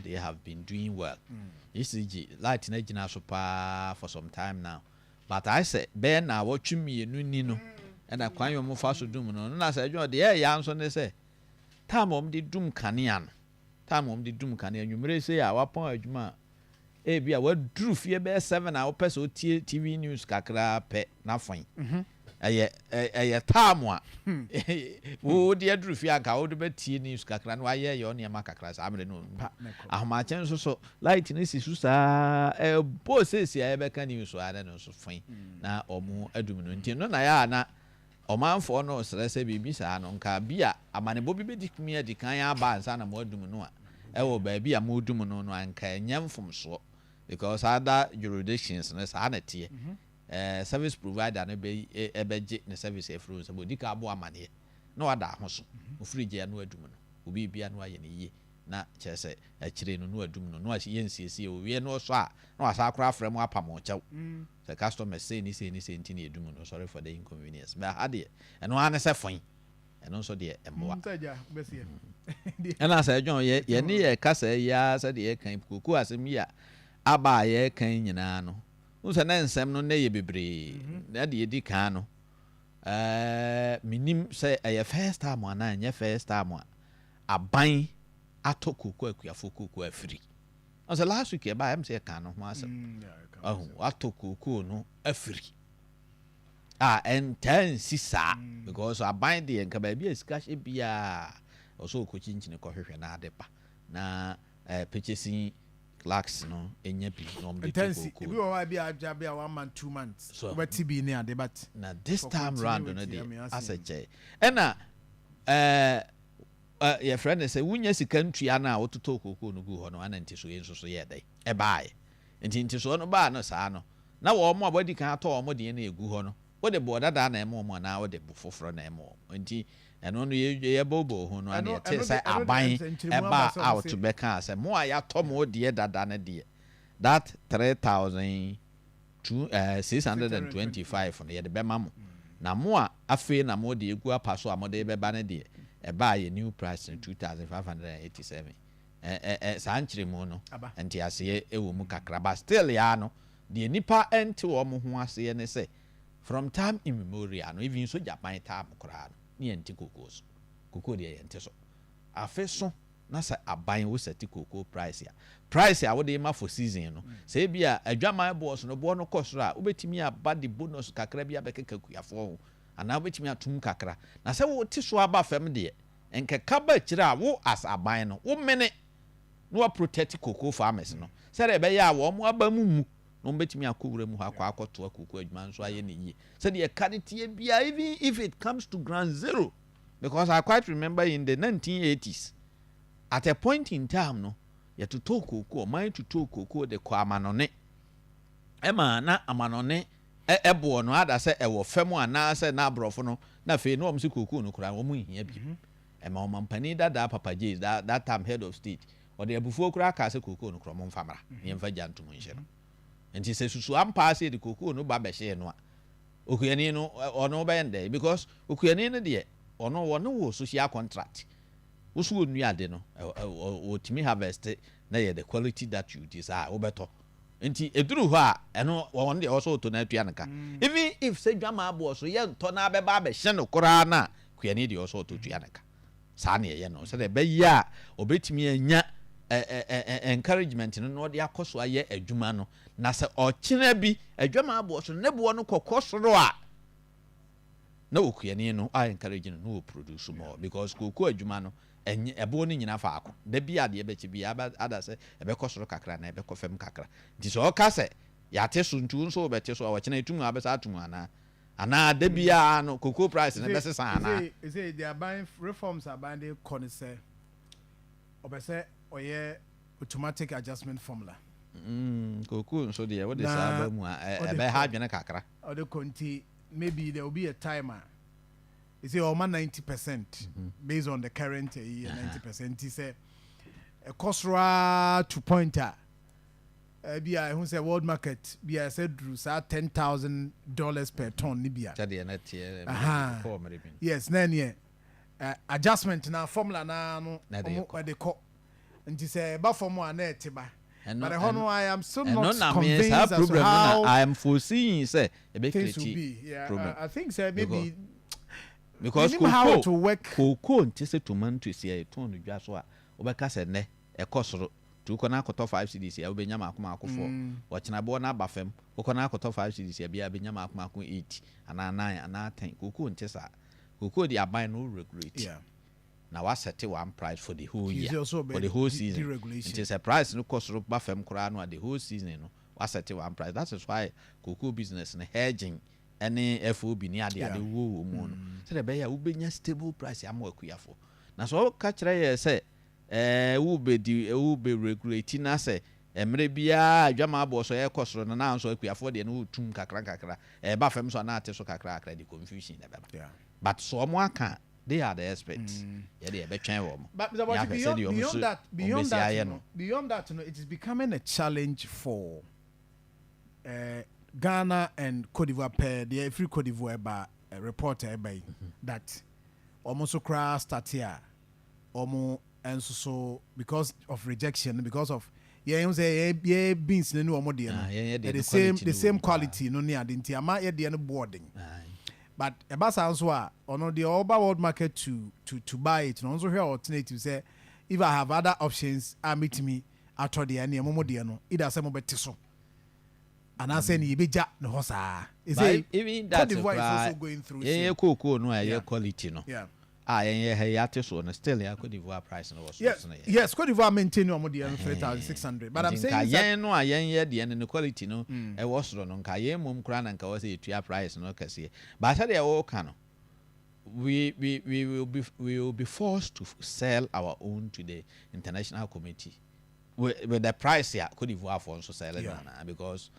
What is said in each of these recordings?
they have been doing well. ECG light no gyina so paa for some time now, but ayɛ sɛ bɛyɛ na awɔtwe 2 ni no ɛna kwan yɛ ɔmo fa so dum no. Na sɛ adwuma deɛ ɛyɛ nso ne sɛ time a ɔmo de dum kanea no, time a ɔmo de dum kanea nwumire sɛ a wapɔn adwuma a, ebi a waduru fie bɛyɛ 7 a wopɛ sɛ otie TV news kakra pɛ n'afɔn ɛyɛ time a wode aduru fie anka wode bɛtie news kakra na wayɛ yɛ nneɛma kakra saa mmerɛ no. Pa, na ɛkɔ. Ahomakye nso so light no si so saa, ɛbɔ seesi a yɛbɛka news a ne no nso fɛn na ɔmo adum no. Nti no na yɛ a na ɔmanfoɔ no srɛ sɛ biribi saa no nka bi a amanebɔ bi bɛdi kumi adi kan aba ansa na mo adum no a ɛwɔ baabi a mo dum no, anka ɛnyɛ mfomsoɔ, because other jurisdictions no saa na teɛ. Service provider no bɛ ɛbɛgye ne service afiri wo nsam, odi ka abo amaneɛ na wada ho so ofiri gye no adum no, obi bia no ayɛ ne yie na kyerɛ sɛ akyire no na wadum no na wahyɛ nsiesie owie no so a na wasa akora afrɛ mu apam ɔkyɛw sɛ customer sei ne sei ne sei nti na yɛdum no, sorry for the inconvenience. But ha deɛ, ɛno ara ne sɛ fɔn ɛno nso deɛ ɛmmoa. Sɛ gya bɛsiɛ. Ɛna sɛ ɛdwɔn yɛ yɛne yɛ kasa yi ara sɛdeɛ yɛka koko asɛm yi a aba a yɛka yi nyinaa no n sɛ ne nsɛm no ne yɛ bebree. Na deɛ yɛdi kan no, menim sɛ ɛyɛ first time anaa ɛnyɛ first time a aban atɔ koko, akuafo koko afiri. Ɔsɛ last week ɛbaa ɛm sɛ yɛka no ho asɛm ɔho atɔ koko no afiri a ɛntaa nsi saa, because aban deɛ nka baabi a sika hyɛ biaa ɔsɛ ɔkɔ kyinkyini kɔhwehwɛ na ade ba na purchasing clerks no ɛnya bi na ɔmo de to Ntansi koko. Ebi wɔ hɔ a bi a agya bi a 1 month, 2 months So- wobɛte bi ne ade, but na this for time round no continuity, deɛ I mean, asɛ kyɛ ɛna ɛɛ yɛfrɛ no sɛ wonya sika ntua no a wototɔ koko no gu hɔ no ana ntisoɔ nso so yɛ dɛ ɛbaeɛ. Nti ntisoɔ no baa no saa no na wɔn a wɔadi kan atɔ wɔn deɛ no egu hɔ no, wode boɔ dadaa na ɛma wɔn anaa wode bo foforɔ na ɛma wɔn? Nti ɛno no yɛbɔbɔ ho no ana Ɛno- yɛte ɛno sɛ de- aban ɛno de nkyerɛmu ɛbaa aba sɛ ɔmo out se- bɛka sɛ mo a yɛatɔ mo deɛ dada no deɛ, that three thousand two 625 no yɛde bɛma mo, na mo a afei na mo de egu apa so a mo de bɛba no deɛ, ɛbaa yɛ new price no 2587. ɛ ɛ ɛ saa nkyerɛmu no Aba. nte aseɛ ɛwɔ mu kakra, but still yaa no deɛ nipa ɛnte wɔn ho aseɛ ne sɛ from time immemorial no, even soja ban time koraa no, ne yɛn nte koko so. Koko deɛ yɛn te so afe so na sɛ aban wo sɛte koko price a, price a wode ma for season no, sɛ ebi a adwaman boɔ so no, boɔ no kɔ soro a, wobɛtumi aba de bonus kakra bi abɛkeka kuafoɔ ho anaa wobɛtumi atum kakra. Na sɛ wote so aba fam deɛ, nkɛka ba akyire a wo as aban no wo mene na wa protect cocoa farmers no sɛdeɛ ɛbɛyɛ a wɔn aba mu na wɔn bɛtumi akɔ wura mu hɔ akɔ akɔtoa cocoa adwuma nso ayɛ ne yie sɛdeɛ ɛka ne tie bia, even if it comes to ground zero. Because I quite remember in the 1980s, at a point in time no, yɛtotɔ cocoa, ɔman totɔ cocoa de kɔ amanɔne, ɛma na amanɔne ɛboɔ no ada sɛ ɛwɔ fam anaasɛ na aborɔfo no na afei na wɔn sɛ cocoa no koraa wɔn nhia bi. Ɛma ɔmampanin dadaa Papa J, that time head of state, ɔde abufuo koraa kaa sɛ cocoa no koraa wɔn mfa mmra na yɛmfa gya ntom nhyɛ no. Nti sɛ susu ampa sɛ yɛde cocoa no ba bɛhyee no a, okuani no ɔno bɛyɛ ndɛ, because okuani no deɛ ɔno wɔne wɔ social contract woso wɔ nua ade no wɔtumi harvest na yɛ the quality that you desire wobɛtɔ. Nti eduru hɔ a, ɛno wɔn deɛ ɔsɔ ɔtɔ na atua no ka, even if sɛ dwama aboɔ so yɛ ntɔ na abɛba abɛhyɛ no koraa na kuani deɛ ɔsɔ ɔtɔ tua no ka. Saa na ɛyɛ no sɛdeɛ ɛbɛyɛ a ɔbɛtumi anya ɛ ɛ ɛ encouragement no na ɔde akɔ so ayɛ adwuma no. Na sɛ ɔkyena bi adwama aboɔ so ne boɔ no kɔkɔ soro a, na okuani no a encourage no na wɔ produce more, because kooko adwuma no ɛnyɛ ɛboɔ no nyina faako da bi. Adeɛ bɛkyi bi aba ada sɛ ɛbɛkɔ soro kakra na ɛbɛkɔ fam kakra. Nti sɛ ɔka sɛ yɛate so nti wo nso wobɛte so a, wɔkyena ɛtum a bɛsa atum anaa da biara no cocoa price no bɛsesa anaa? Ɛsɛ the aban reforms aban de kɔ ne sɛ ɔbɛ sɛ ɔyɛ automatic adjustment formula. Cocoa nso deɛ wode Na saa ba mu a ɔde ɛbɛha kɔ. adwene kakra. Ɔde kɔ nti maybe there will be a time a ɛsɛ ɔma 90% based on the current ɛyi 90%. Nti sɛ ɛkɔ soro ara to point a bi a ɛho sɛ world market bi a ɛsɛ duru saa $10,000 per ton ni bi a Sɛdeɛ no teɛ kɔɔ mmerɛ bi no. Yes, na ɛneɛ adjustment na formula na no Na ɛde ɔmo kɔ. ɛde kɔ. Nti sɛ ɛba fam a, na ɛte ba. Ɛno But ɛhɔ no, I am still ɛno not na me saa convinced as to problem no na how I am foreseeing sɛ ɛbɛ things will create be. Yeah, problem. I think sɛ Because maybe because menim how cocoa it will work. Cocoa nte sɛ tomatoes a yɛtɔn no dwa so a wobɛka sɛ nnɛ ɛkɔ soro nti wokɔ na akɔtɔ 5 cedis a, wobɛnya maako maako four. Ɔkyena boɔ no aba fam, wokɔ na akɔtɔ 5 cedis a, bia bɛnya maako maako eight anaa nine anaa 10. Cocoa nte saa. Cocoa de, aban no regulate na waset one price for the whole He's year, also for the whole season. Deregulation. Nti sɛ price no kɔ soro ba fam koraa no a, the whole season no waset one price. That is why cocoa business no, hedging ɛne FOB ne ade ade wo wɔ mu no, sɛdeɛ ɛbɛyɛ a wobɛnya stable price ama akuafoɔ. Na sɛ ɔka kyerɛ yɛ sɛ wobɛdi wobɛ regulate na sɛ mmerɛ biara adwama aboɔ so ɛkɔ soro no, na nso akuafoɔ deɛ no wotum kakra kakra, ɛba fam so a na ate so kakra kakra, de confusion na ɛbɛba. But so ɔmo aka, they are the experts, yɛde yɛbɛtwɛn wɔn. But Mr. Boakye, beyond that, it is becoming a challenge for Ghana and Cote d'Ivoire per the free Cote d'Ivoire ba report ɛba yi that ɔmo nso koraa start a ɔmo nso so because of rejection, because of yɛn sɛ yɛ beans ne ɔmo deɛ Ah, no yɛn yɛ deɛ the no same quality the no same wɔ mu paa. Quality no ne ade nti ama yɛ deɛ no boɔden, but ɛba saa nso a, ɔno deɛ ɔba world market to buy it no, ɔno nso hwɛ alternative sɛ if I have other options a metumi atɔ deɛ, ɛne ɛmo mo deɛ no, either sɛ mobɛte so anaasɛ ne yɛbɛgya ne hɔ saa. But even that Cote d'Ivoire is koraa, also going through yɛn same. yɛ cocoa no a ɛyɛ quality no a yɛn yɛ ha yi ate so no, still yɛ Cote d'Ivoire price no wɔ so sene yɛn. Yes, Cote d'Ivoire maintain ɔmo deɛ no 3,600, but I'm Nti saying nka is that yɛn no a yɛn yɛ deɛ no ne quality no ɛwɔ soro no, nka yɛn mmom koraa na nka wɔ sɛ yɛtua price no kɛseɛ. But sɛdeɛ wɔka no, we will be forced to sell our own to the international committee with the price a Cote d'Ivoire foɔ nso sell no anaa, because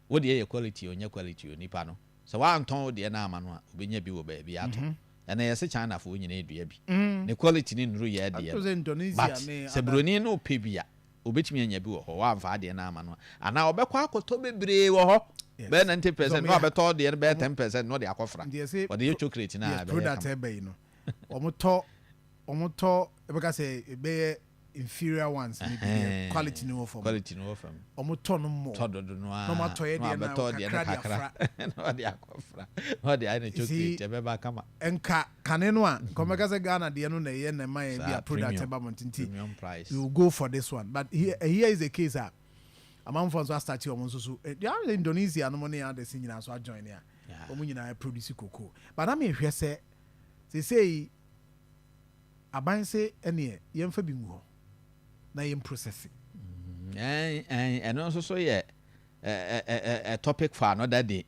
wo deɛ yɛ quality, onyɛ quality o. Nipa no sɛ woantɔn wo deɛ no ama no a, obɛnya bi wɔ baabi atɔ. Ɛnɛ yɛsɛ China foɔ nyinaa dua bi ne quality ne nnuru yɛ deɛ I no sɛ Indonesia but ne sɛ buroni no pɛ bi a, obɛtumi anya bi wɔ hɔ. Woamfa adeɛ no ama no a, anaa ɔbɛkɔ akɔtɔ bebree wɔ hɔ bɛyɛ 90% na wabɛtɔ deɛ no bɛyɛ 10% na ɔde akɔfra Nti yɛsɛ ɔde yɛ chocolate na yes, ɛbɛyɛ product kama. ɛbɛ yi no, ɔmo tɔ ɛbɛka sɛ ɛbɛyɛ inferior ones ne bi deɛ, quality no wɔ fam. Quality no wɔ fam. Ɔmo tɔ no mmɔ Tɔ dodo no a na ɔmo atɔ yɛ na deɛ no wabɛtɔ deɛ no kakra de kakra afra. na ɔde akɔfra na ɔde ayɛ ne You see, chocolate, ɛbɛba kama. Nka kane no a, nka ɔmɛka sɛ Ghana deɛ no na ɛyɛ na ɛma yɛn bi Saa a product premium. ɛba mo nti Premium price. You will go for this one. But here is the case a amanfoɔ nso astart ɔmo nso so deɛ ayɛ Indonesia no mo ne others nyinaa so ajoin a ɔmo nyinaa produce cocoa. But na mehwɛ sɛ seesei aban sɛ ɛneɛ yɛmfa bi ngu hɔ na yɛn process. Ɛno nso so yɛ ɛ, ɛ, ɛ, ɛ, topic for another day.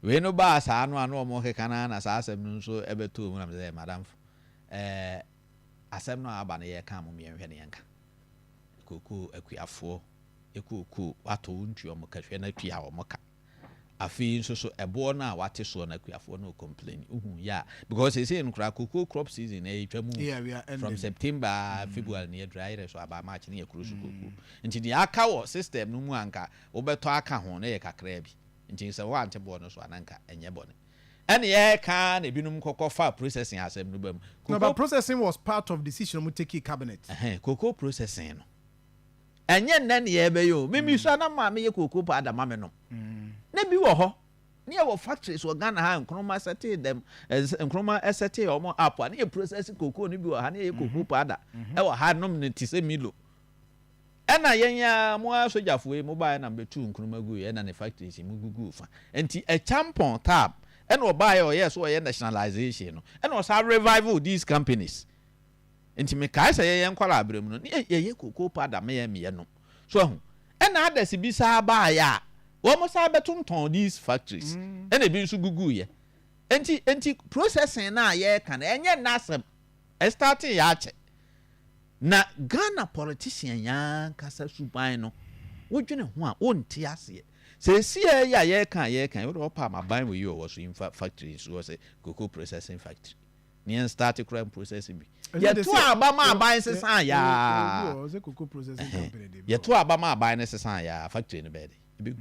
Wei no baa saa no a na ɔmo keka na saa asɛm no nso ɛbɛtɔ mu na sɛ madamfo asɛm no a aba no, yɛka mo mmiɛnhwɛ ne yɛnka kookoo akuafoɔ ekookoo wato wo ntua ɔmo ka, hwɛ na tua ɔmo ka. Afei nso so ɛboɔ no a wate soɔ no, akuafoɔ no complain wohu yɛ a, because seesei no koraa cocoa crop season ɛyɛ twa mu. Yeah, we are from ending. September, February ne yɛdura ayerɛ so aba March ne yɛkuro so cocoa. Nti deɛ aka wɔ system no mu anka wobɛtɔ aka ho no yɛ kakraa bi. Nti sɛ woante boɔ no so ananka ɛnyɛ bɔne. Ɛne yɛka na ebinom kɔkɔ fa processing asɛm no ba mu. No, but processing was part of decision ɔmo take cabinet. Ɛhɛn, cocoa processing no ɛnyɛ nnɛ ne yɛbɛyɛ o. Mimi so ana maame yɛ cocoa powder ma me nom na bi wɔ hɔ ne yɛwɔ factories wɔ Ghana ha. Nkrumah sɛtee dɛm Nkrumah ɛsɛtee ɔmo app a ne yɛ process cocoa no bi wɔ ha ne yɛ cocoa powder ɛwɔ ha nom ne te sɛ Milo. Ɛna yɛn ya mo asogyafoɔ yi mo baeɛ na mbɛtu Nkrumah gu yɛ ɛna ne factories mu gugu fa. Nti Acheampong tab ɛna ɔbaeɛ ɔyɛ so ɔyɛ nationalization no, ɛna ɔsan revival these companies. Nti mekae sɛ yɛyɛ nkwara abere mu no ne yɛyɛ cocoa powder meyɛ meyɛ nom so ahu. Ɛna others bi saa baeɛ a wɔn saa bɛtontɔn these factories, ɛna ebi nso gugu yɛ. Nti processing na yɛreka no ɛnyɛ n'asɛm, ɛstart yɛ akyɛ. Na Ghana politician yankasa suban no, wodwene ho a wonte aseɛ. Sɛ esi yɛ a yɛreka wode ɔpa amaban wɔ yi ɔwɔ so yimfa factory nso wɔ sɛ cocoa processing factory ne yɛn start kora processing bi. Yɛto aba ma aban sesan yaa, yɛto aba ma aban no sesan yaa, factory no bɛyɛ de ebegu.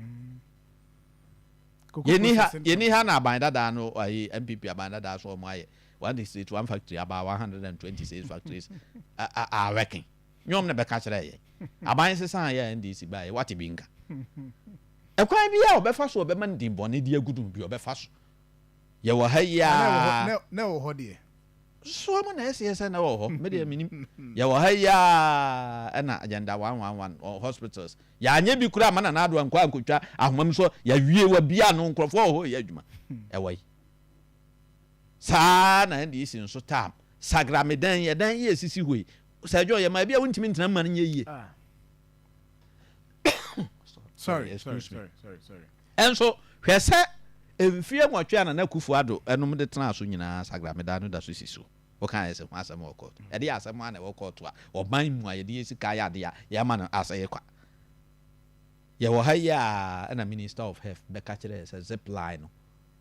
Yɛni ha na aban dadaa no ayi NPP aban dadaa so ɔmo ayɛ one district one factory, about 126 factories are working. Nyɔm na bɛka kyerɛ yɛ. Aban sesan yɛ NDC ba yɛ wate bi nka. Ɛkwan bi a ɔbɛfa so ɔbɛma ne din bɔne de agu no bi ɔbɛfa so. Yɛwɔ ha yi a. Na ɛwɔ hɔ deɛ. Soa mu na ɛsɛ sɛ na ɛwɔ hɔ. Me deɛ menim. Yɛwɔ ha yi a, ɛna Agenda 111 hospitals. Yɛanyɛ bi koraa ama Nana Addo ankɔ ankɔtwa ahoma mu so yɛawie wabia ano, nkurɔfoɔ wɔ hɔ reyɛ adwuma. Ɛwɔ yi. Saa na NDC nso tam. Sagramedan yi, ɛdan yi a ɛsisi hɔ yi, sɛ ɛdwo yɛ ma ebi a wontumi ntena mu ma no nyɛ yie. Sorry, sorry, sorry, sorry, sorry. Ɛnso hwɛ sɛ mfeɛ 8 a Nana Akufo Addo ɛnom de tenaa so nyinaa, sagramedan no da so si so. Woka yɛ sɛ ho asɛm wɔ court. Ɛde yɛ asɛm a na ɛwɔ court a ɔman mu a yɛde yɛ sika ayɛ adeɛ a yɛama no asɛe kwa. Yɛwɔ ha yi a, ɛna Minister of Health bɛka kyerɛ yɛ sɛ zip line no,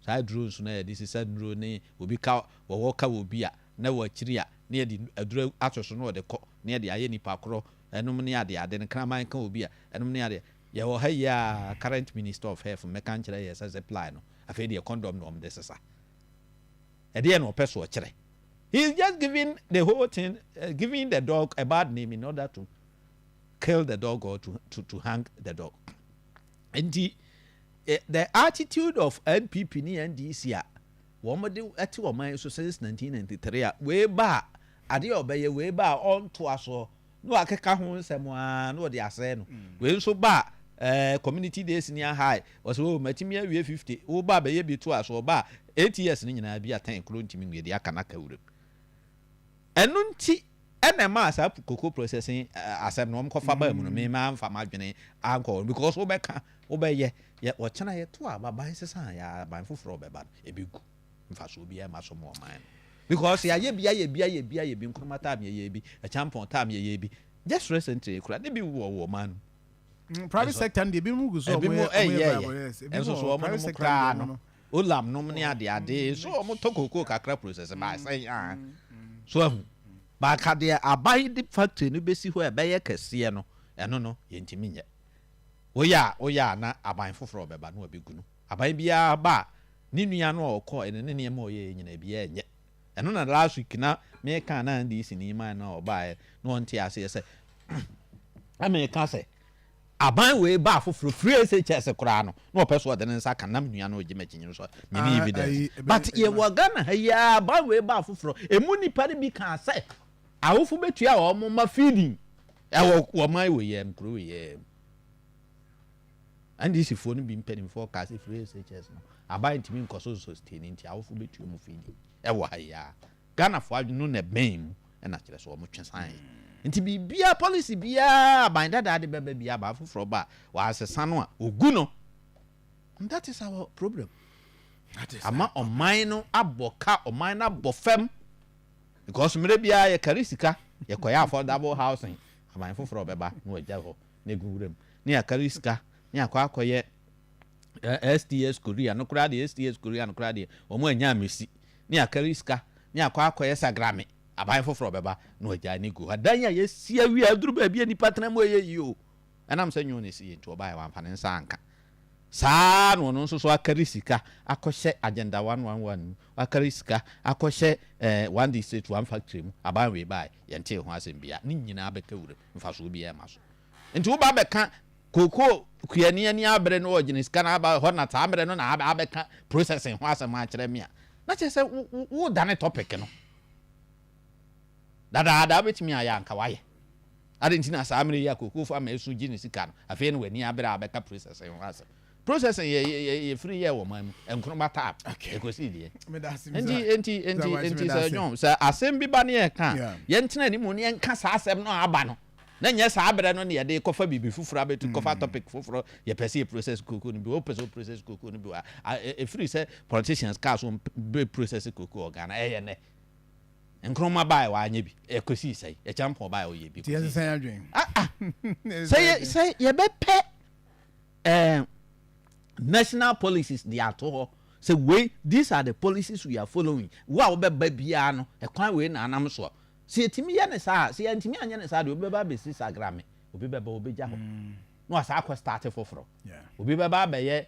saa drones no a yɛde sisa nnuro ne obi ka wɔwɔ ka wɔ bi a na wɔ akyiri a na yɛde aduro ato so na wɔde kɔ na yɛde ayɛ nipa korɔ ɛnom ne ade ade no, kraman ka obi a ɛnom ne ade. Yɛwɔ ha yi a, current Minister of Health mmɛka nkyerɛ yɛ sɛ zip line no, afei deɛ condom na wɔde sesa. Ɛdeɛ na ɔpɛ so ɔkyerɛ? He is just giving the whole thing, giving the dog a bad name in order to kill the dog or to hang the dog. Nti the attitude of NPP ne NDC a wɔn de ɛte ɔman so since 1993 a, wei ba a, adeɛ a ɔbɛyɛ, wei ba a, ɔntoa soɔ na wakeka ho nsɛm a na wɔde asɛe no. Wei nso ba a, Community Day Senior High, wɔsɛ o matumi awie 50, wo ba bɛyɛ bi to a so, ɔba a, 8 years no nyinaa bi atɛn kuro ntumi nwie de aka n'aka wuram. Ɛno nti ɛna ɛmaa saa cocoa processing asɛm no wɔn kɔfa baa mu no, mema nfa ma adwene ankɔ hɔ because wobɛka wobɛyɛ yɛ wɔkyena yɛto a aban sesan yɛ aban foforɔ bɛba no, ebi gu mfasoɔ bi ɛma so ma ɔman no because yɛayɛ bi, ayɛ bi, ayɛ bi, ayɛ bi. Nkrumah time yɛyɛ bi, Acheampong time yɛyɛ bi, just recently kura ne bi wɔ wɔ ɔman no. Private sector no deɛ, ebi mu gu so. Ebi mu ɛyɛ yɛ ɛnso so wɔn nom koraa no, olam nom ne ade ade so, wɔn tɔ koko kakra process ba asɛn a so ahu baaka deɛ, aban de factory no bɛsi hɔ a ɛbɛyɛ kɛseɛ no, ɛno no yɛntumi nyɛ. Woyɛ a woyɛ a na aban foforɔ bɛba na wabɛgu no. Aban biara ba a, ne nua no a ɔkɔ ɛne ne nneɛma a ɔyɛ nyina ebiara nyɛ. Ɛno na last week na meka na NDC ne man na ɔbaeɛ na ɔnte aseɛ sɛ ɛmeka sɛ aban wei ba foforɔ free SHS koraa no na ɔpɛ so ɔde ne nsa ka nam nua no ɔgye m'akyi so mene evidence. But yɛwɔ Ghana ha yi a, aban wei ba foforɔ emu nipa no bi kaa sɛ awofo bɛtua wɔn ma feeding ɛwɔ wɔn wɔ yɛm kuro wɔ yɛm. NDC foɔ no bi mpanimfoɔ kaa sɛ free SHS no, aban ntumi nkɔ so sustain, nti awofo bɛtua mu feeding ɛwɔ ha yi a. Ghanafoɔ adwene no na ɛbɛn mu ɛna kyerɛ sɛ wɔn twe san nti biribiara, policy biara aban dada de bɛba bi, aban foforɔ ba a wɔasesa no a ogu no, and that is our problem. Ama ɔman no abɔ ka, ɔman no abɔ fam because mmerɛ biara yɛkari sika yɛkɔyɛ affordable housing, aban foforɔ bɛba na wɔagya hɔ na egu wuram, ne yɛakari sika ne akɔ akɔyɛ STS Korea no koraa deɛ, STS Korea no koraa deɛ, wɔn anya amesi, ne yɛakari sika ne akɔ akɔyɛ Sagrame, aban foforɔ bɛba na wɔagya ne gu hɔ. Dan a yɛsi awie a aduru baabi a nipa tena mu ɛyɛ yie o, ɛnam sɛ nwom ne si yɛ nti ɔbaa yɛ wamfa ne nsa anka saa na ɔno nso so akari sika akɔhyɛ Agenda 111 mu, akari sika akɔhyɛ One District One Factory mu. Aban wei baa, yɛnte ho asɛm bia, ne nyinaa bɛka wura, mfasoɔ biara ma so. Nti woba bɛka koko kuani ani abere no, ɔgyina sika no aba hɔ na saa mmerɛ no na abɛka processing ho asɛm akyerɛ me a, na kyerɛ sɛ wodane topic no dadaada. Wobɛtumi ayɛ anka wayɛ ade nti na saa mmerɛ yi a kokofo ama ɛso gye ne sika no, afei no w'ani abere a bɛka processing ho asɛm. Processing yɛ yɛ yɛfiri yɛ wɔ man mu Nkrumah time ɛkɔsii deɛ. Nti sɛ dwon sɛ asɛm bi ba ne yɛka a, yɛntena anim ne yɛnka saa asɛm no a aba no, na nyɛ saa berɛ no ne yɛde kɔfa biribi foforɔ abɛtu, kɔfa topic foforɔ. Yɛpɛ sɛ yɛ process koko no bi, wopɛ sɛ wo process koko no bi wɔ a, ɛfiri sɛ politicians kaa so bɛ process koko wɔ Ghana, ɛyɛ nɛ Nkrumah baa wanyɛ bi, ɛkɔsii sɛi. Acheampong baa ɔyɛ bi. Nti yɛnsesa adwene. Ah ah, sɛ yɛ sɛ yɛbɛpɛ national policies de ato hɔ sɛ wei, these are the policies we are following, wo a wobɛba biara no, ɛkwan wei na anam soɔ. Sɛ yɛtumi yɛ ne saa, sɛ yɛntumi anyɛ ne saa deɛ, obi bɛba abɛsi Sagrame, obi bɛba obɛgya hɔ na wasa akɔ start foforɔ. Obi bɛba abɛyɛ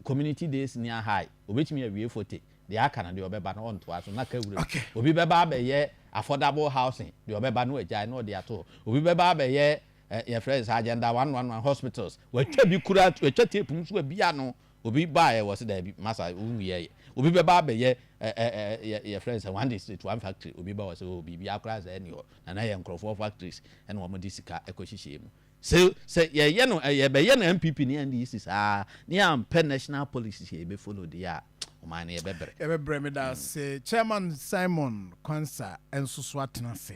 Community Day Senior High, obɛtumi awie 40. Deɛ aka no, deɛ ɔbɛba no ɔntoa so na ka wura. Obi bɛba abɛyɛ affordable housing, deɛ ɔbɛba no agyae na ɔde ato hɔ. Obi bɛba abɛyɛ yɛfrɛ sɛ Agenda 111 hospitals, watwa bi kura, watwa tape nso abia no. Obi baayɛ wɔ sɛ daabi, masa wuyɛ yɛ. Obi bɛba abɛyɛ ɛ ɛ ɛ yɛfrɛ sɛ One District One Factory, obi ba wɔ sɛ o biribi akora sɛ ɛni hɔ na yɛ nkurɔfoɔ factories ɛna wɔn de sika ɛkɔ hyehyɛ mu. Sɛ yɛyɛ no, yɛbɛyɛ no NPP ne NDC saa ne yɛampɛ national policy yɛ yɛbɛ follow deɛ a, ɔman no yɛbɛbrɛ. Yɛbɛbrɛ. Me da ase, Chairman Simon Kwansa nso so atena ase.